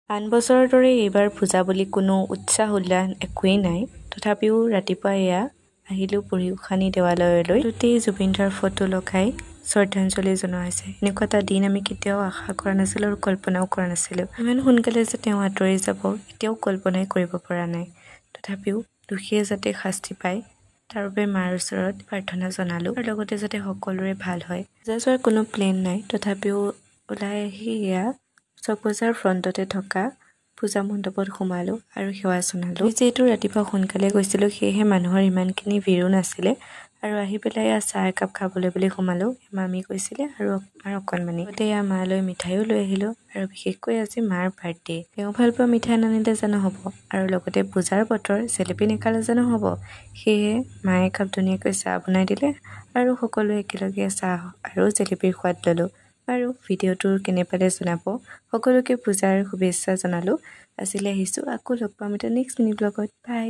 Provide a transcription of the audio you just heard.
আন বছৰৰ দৰে এইবাৰ পূজা বুলি কোনো উৎসাহ উল্লাস একোৱেই নাই। তথাপিও ৰাতিপুৱা এয়া আহিলোঁ বুঢ়ীগোসানী দেৱালয়লৈ। গোটেই জুবিনদাৰ ফটো লগাই শ্ৰদ্ধাঞ্জলি জনোৱা হৈছে। এনেকুৱা এটা দিন আমি কেতিয়াও আশা কৰা নাছিলোঁ আৰু কল্পনাও কৰা নাছিলোঁ। ইমান সোনকালে যে তেওঁ আঁতৰি যাব, এতিয়াও কল্পনাই কৰিব পৰা নাই। তথাপিও দোষীয়ে যাতে শাস্তি পায়, তাৰ বাবে মাৰ ওচৰত প্ৰাৰ্থনা জনালোঁ আৰু লগতে যাতে সকলোৰে ভাল হয়। পূজা চোৱাৰ কোনো প্লেন নাই, তথাপিও ওলাই আহি এয়া চক বজাৰ ফ্ৰণ্টতে থকা পূজা মণ্ডপত সোমালোঁ আৰু সেৱা জনালোঁ। যিহেতু ৰাতিপুৱা সোনকালে গৈছিলোঁ, সেয়েহে মানুহৰ ইমানখিনি ভিৰো নাছিলে। আৰু আহি পেলাই এয়া চাহ একাপ খাবলৈ বুলি সোমালোঁ। মামী গৈছিলে আৰু আমাৰ অকণমানি। লগতে এয়া মালৈ মিঠাইও লৈ আহিলোঁ আৰু বিশেষকৈ আজি মাৰ বাৰ্থডে। তেওঁ ভাল পোৱা মিঠাই নানিলে জানো হ'ব? আৰু লগতে পূজাৰ বতৰ, জেলেপি নাখালে জানো হ'ব? সেয়েহে মায়ে একাপ ধুনীয়াকৈ চাহ বনাই দিলে আৰু সকলোৱে একেলগে চাহ আৰু জেলেপিৰ সোৱাদ ল'লোঁ। আৰু ভিডিঅ'টোৰ কেনে পালে জনাব। সকলোকে পূজাৰ শুভেচ্ছা জনালোঁ। আজিলৈ আহিছোঁ, আকৌ লগ পাম এটা নেক্সট মিনি ব্লগত। বাই।